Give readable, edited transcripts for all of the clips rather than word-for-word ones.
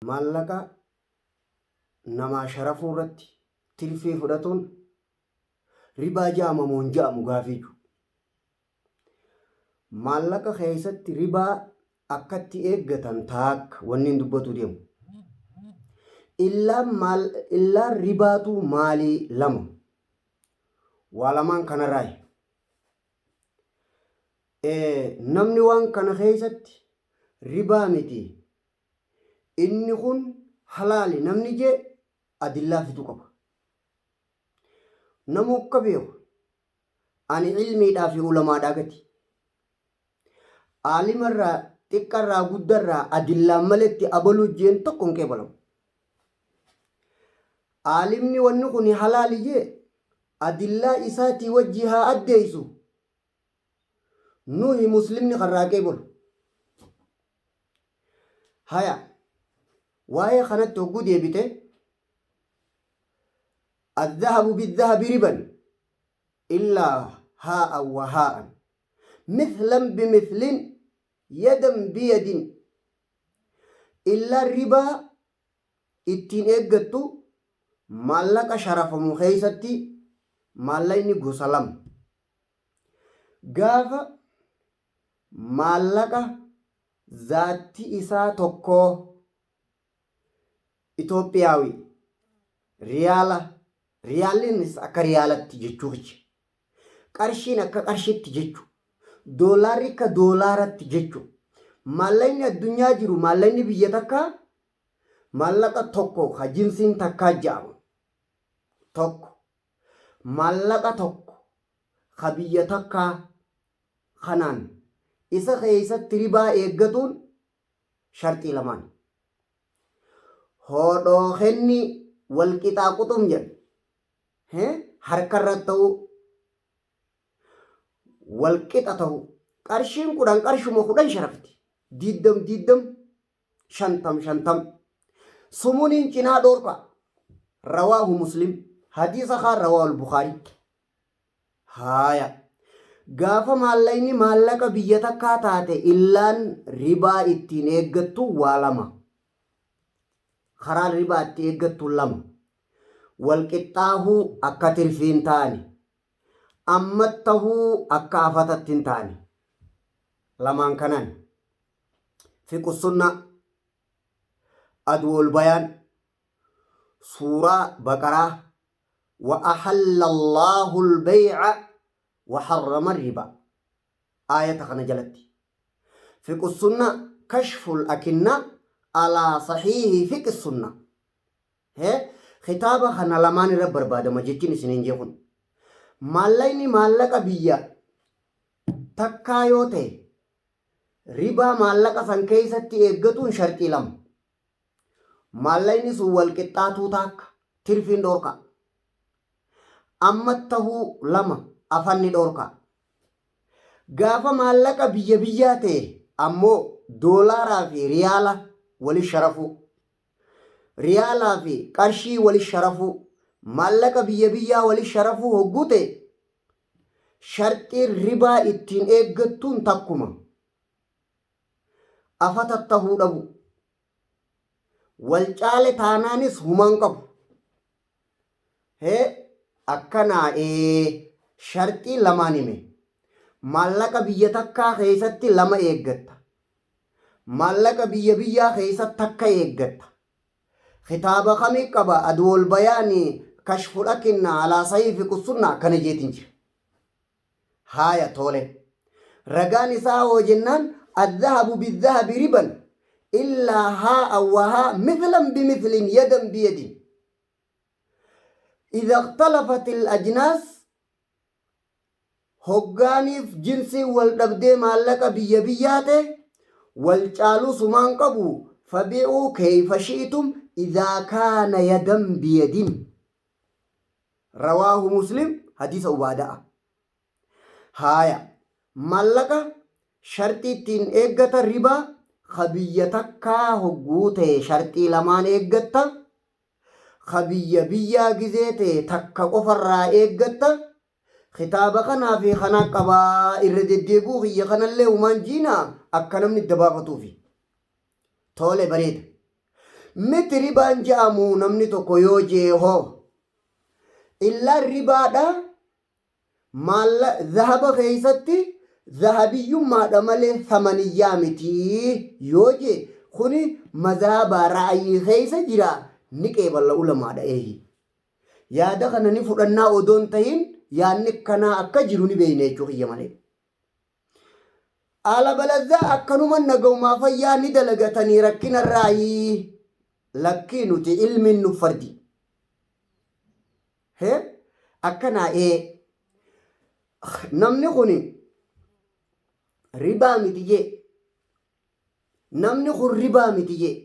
Maallaqa namaa sharafuu irratti tirfii fudhatuun ribaa ja'ama moo hin ja'amu gaafii jiru. Maallaqa keessatti ribaa akkatti eeggatan taakka wanni hin dubbatu deemu. Illaan maal illaan ribaatuu maalii lama. Waa lamaan kanarraayi. Namni waan kana keessatti ribaa miti inni kun halaali namni jee adillaa fidu qaba. Namuu akka beeku ani ilmiidhaa fi ulamaadhaa gadi. Aalimarraa xiqqarraa guddarraa adillaan maletti abaluu jeen tokko hin qeebalamu. Aalimni wanni kun halaali jee adillaa isaatii wajji haa addeessu. Nuhi muslimni karraa qeebalu. Haya waa'ee kanatti hogguu deebite الذهب بالذهب ربا إلا هاء وهاء مثلا بمثل يدا بيد إلا الربا ittiin eeggattu maallaqa sharafamu keessatti maallaqni gosa lama. Gaafa maallaqa zaatti isaa tokkoo Itoophiyaawi riyaala riyaalliinis akka riyaalatti jechuu kiyya. Qarshiin akka qarshitti jechu. Doolaarri akka doolaaratti jechu. Maallaqni addunyaa jiru maallaqni biyya takkaa maallaqa tokko ka jinsiin takkaa ja'ama. Tokko. Maallaqa tokko ka biyya takkaa kanaan isa keessatti ribaa eeggatuun sharxii lamaan. Hoodhoo kenni wal qixaa quxum jedha. Harka irra ta'uu wal qixa ta'uu. Qarshiin 10 qarshuma 10 sharafti. 20 20 50 50. Sumuniin cinaa dhoorka. Rawaahu Muslim. Hadiisa kaan rawaahul Bukaarii. Haaya. Gaafa maallaqni maallaqa biyya takkaa taate illaan ribaa ittiin eeggattu waa lama. Karaan ribaa itti eeggattu lama. Wal qixxaahuu akka tirfii hin taane. Ammattahuu akka afatatti hin taane. Lamaan kanaan. Fiqhu sunnaa. Adwool bayaan. Suuraa Baqaraa wa ahalla Allahu al-bay'a wa harrama riba. Aayata kana jalatti. Fiqhu sunnaa kashful akinnaa alaa sahiihi fiqhi sunnaa. Hee kitaaba kana lamaan irra barbaadama jechuun isiniin jee kun. Maallaqni maallaqa biyya takkaa yoo ta'e ribaa maallaqa san keessatti eeggatuun sharxii lama. Maallaqni sun wal qixxaatuu taakka tirfiin dhoorkaa. Amma tahuu lama afanni dhoorkaa. Gaafa maallaqa biyya biyyaa ta'e ammoo doolaaraa fi riyaala wali sharafuu. Riyaalaa fi qarshii wali sharafuu. Maallaqa biyya biyyaa wali sharafuu hogguu ta'e sharxiin ribaa ittiin eeggattuun takkuma. Afata tahuu dhabu. Wal caale taanaanis humaan qabu. Hee akkanaa ee sharxii lamaan hime. Maallaqa biyya takkaa keessatti lama eeggatta. Maallaqa biyya biyyaa keessa takka eeggatta. Kitaaba kamii qaba adwool bayaani kashful akinna alaa sahii fiqhu sunna akkana jeetin jira. Haaya tole. Ragaan isaa hoo jennaan adhahabu bidhahabi riban illaa haa'a wa haa mithlan bimithlin yadan biyadin. Idha ikhtalafat al-ajnaas hoggaaniif jinsiin wal dhabdee maallaqa biyya biyyaa ta'e wal caaluu sumaan qabu fabi'uu kayfa shi'tum idhaa kaana yadan biyadin. Rawaahu Muslim hadiisa Ubaada'a. Haaya maallaqa sharxii ittiin eeggata ribaa ka biyya takkaa hogguu ta'e sharxii lamaan eeggatta ka biyya biyyaa gizee ta'e takka qofarraa eeggatta kitaaba kanaa fi kanaa qabaa irra deddeebi'uu kiyya kanallee humaan jiinaa akka namni itti baafatuufi. Tole bareeda. Miti ribaan je'amu namni tokko yoo je'e hoo? Illaan ribaadha maalla zahaba keessatti zahabiyyummaadha malee samaniyyaa miti yoo je'e kuni mazhaba ra'ayii keessa jira ni qeeballa ulamaadha eehi. Yaada kana ni fudhannaa odoo hin tahin yaadni akkanaa akka jiru ni beeyna jechuu kiyya malee. Alabalazaa akkanuma nagaumaa fayyaa ni dalagatanii rakkina irraayii lakkii nuti ilmiin nu fardi. He akkanaa ee namni kun ribaa miti jee namni kun ribaa miti jee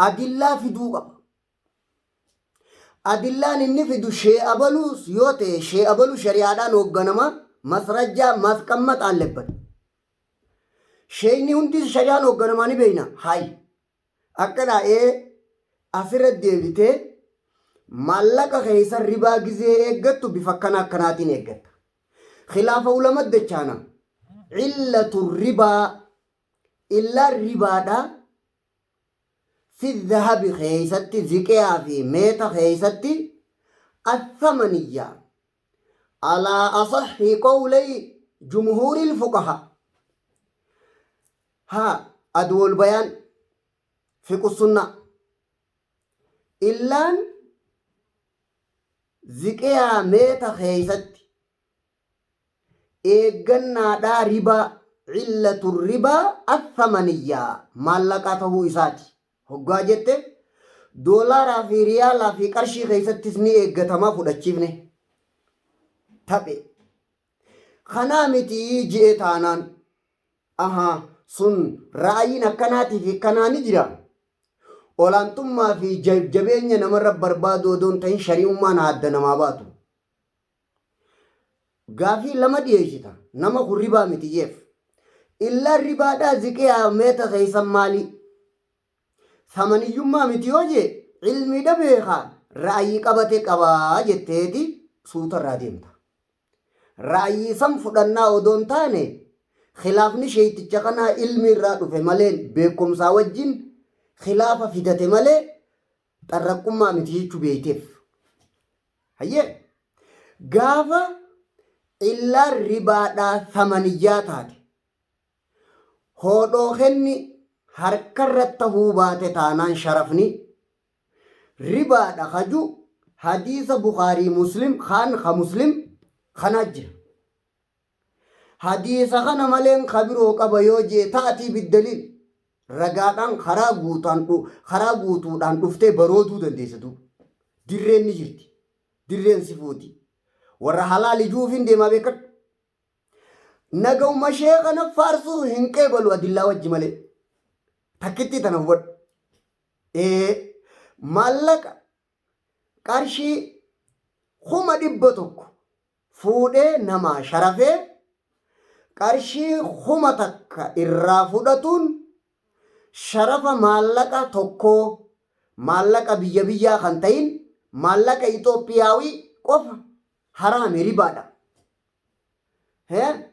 adillaa fiduu qaba. Adillaan inni fidu shee abaluus yoo ta'e shee abaluu shari'aadhaan hoogganama masrajjaa masqammax allebbata. Sheeyni hundi shari'aan hoogganamaa ni beeyna. Hay. Akkanaa ee asirra deebitee maallaqa keessa ribaa gizee eeggattu bifa akkana akkanaatiin eeggatta. Khilaafa ulama dachaana. Cillatu ribaa illaan ribaadha fi dhahabi keeysatti ziqiyaa fi meeta keeysatti athamaniyya alaa asaxi qawlay jumhuuri lfuqaha ha adwol bayaan fiqu sunna illaan ziqiyaa meeta keeysatti eeggannaadhaa ribaa cillatu ribaa athamaniyyaa maallaqaa tahuu isaati hoggaa jette doolaaraa fi riyaalaa fi qarshii keessattis ni eeggatamaa fudhachiifne taphe kanaa miti ji'e taanaan ahaa sun ra'ayiin akkanaatii fi kanaa ni jira olaantummaa fi jabeenya namarra barbaadu odoo hin ta'in shari'ummaan adda namaa baatu Gaafii lama dhiyeessita. Nama kun ribaa miti jeef. Illaan ribaadhaa ziqiyaa meeta keessan maalii? Samaniyyummaa miti yoo jee ilmiidha beekaa ra'ayii qabate qabaa jetteeti suuta irraa deemta. Ra'ayii san fudhannaa odoo hin taane khilaafni sheeyticha kanaa ilmi irraa dhufe malee beekumsaa wajjin khilaafa fidate malee xarraqqummaa miti jechuu beeyteef. Hayyee gaafa illaan ribaadhaa samaniyyaa taate hoodhoo kenni harkarra tahuu baate taanaan sharafni ribaadha kaju hadiisa Bukaarii Muslim kaan ka Muslim kanaa jira. Hadiisa kana maleen ka biroo qaba yoo jee ta'atii biddaliil ragaadhaan karaa guutaan karaa guutuudhaan dhuftee barooduu dandeessa duuba. Dirreen ni jirti. Dirreen si fuuti. Warra halaal ijuufiin deemaa beekadhu. Nagauma ishee kana faarsuu hin qeebalu adillaa wajji malee. Takkittii tana hubadhu. Ee maallaqa qarshii 100,000 fuudhee namaa sharafee qarshii 1000 irraa fudhatuun sharafa maallaqa tokkoo maallaqa biyya biyyaa kan ta'in maallaqa Itoophiyaawii qofa haraami ribaadha.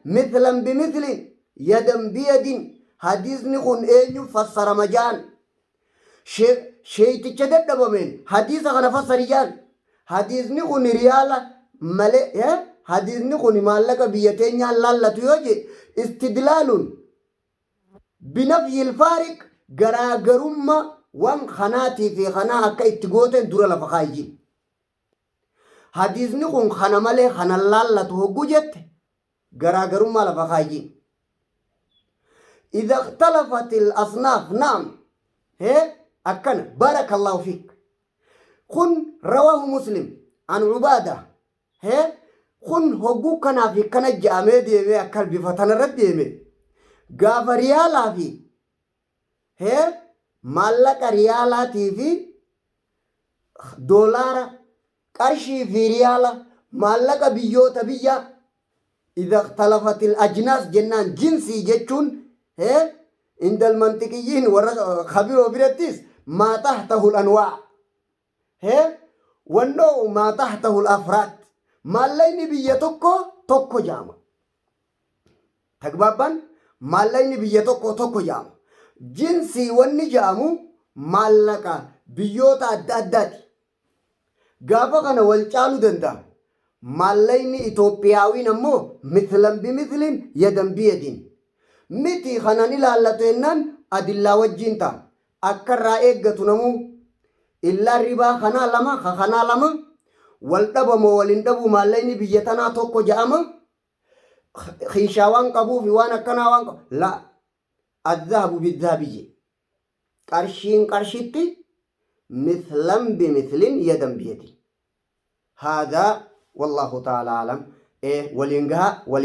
Mithlan bimithlin yadan biyadin hadiisni kun eenyu fassarama ja'an Sheeyticha dadhabameen hadiisa kana fassari ja'an. Hadiisni kun riyaala malee hadiisni kun maallaqa biyya teenyaan laallatu yoo jee istidlaaluun binafyil faariq garaagarummaa waan kanaatii fi kanaa akka itti gooteen dura lafa kaayyi. Hadiisni kun kana malee kana laallatu hogguu jette garaagarummaa lafa kaayyi. Idha ikhtalafatil asnaaf naam hee akkana barakallahu fiik. Kun rawahu Muslim an Ubaada hee kun hogguu kanaa fi kana ja'amee deemee akka bifa tanarra deeme gaafa riyaalaa fi hee maallaqa riyaalaatii fi doolaara qarshii fi riyaala maallaqa biyyoota biyyaa idha ikhtalafatil ajnaas jennaan jinsii jechuun hee indal manxiqiyyiin warra kabiroo birattis maa tahtahul anwaa hee wannoo maa tahtahul afraad maallaqni biyya tokko tokko jaama tagbaabbaan maallaqni biyya tokko tokko jaama jinsii wanni jaamu Maallaqa biyyoota adda addaati. Gaafa kana wal caaluu danda'a. Maallaqni Itoophiyaawiin ammoo mithlan bimithlin yadan biyadin. Miti kanan ilaallatu jennaan adillaa wajjiin ta'a. Akka irraa eeggatu namuu illaa ribaa kanaa lama ka kanaa lama wal dhaba moo wal hin dhabu maallaqni biyya tanaa tokko ja'ama kiishaa waan qabuufi waan akkanaa waan qabu la adhahabu bidhahabi je qarshiin qarshitti mithlan bimithlin yadan biyadin. Haadhaa wallaahu ta'ala alam. Waliin gahaa waliin.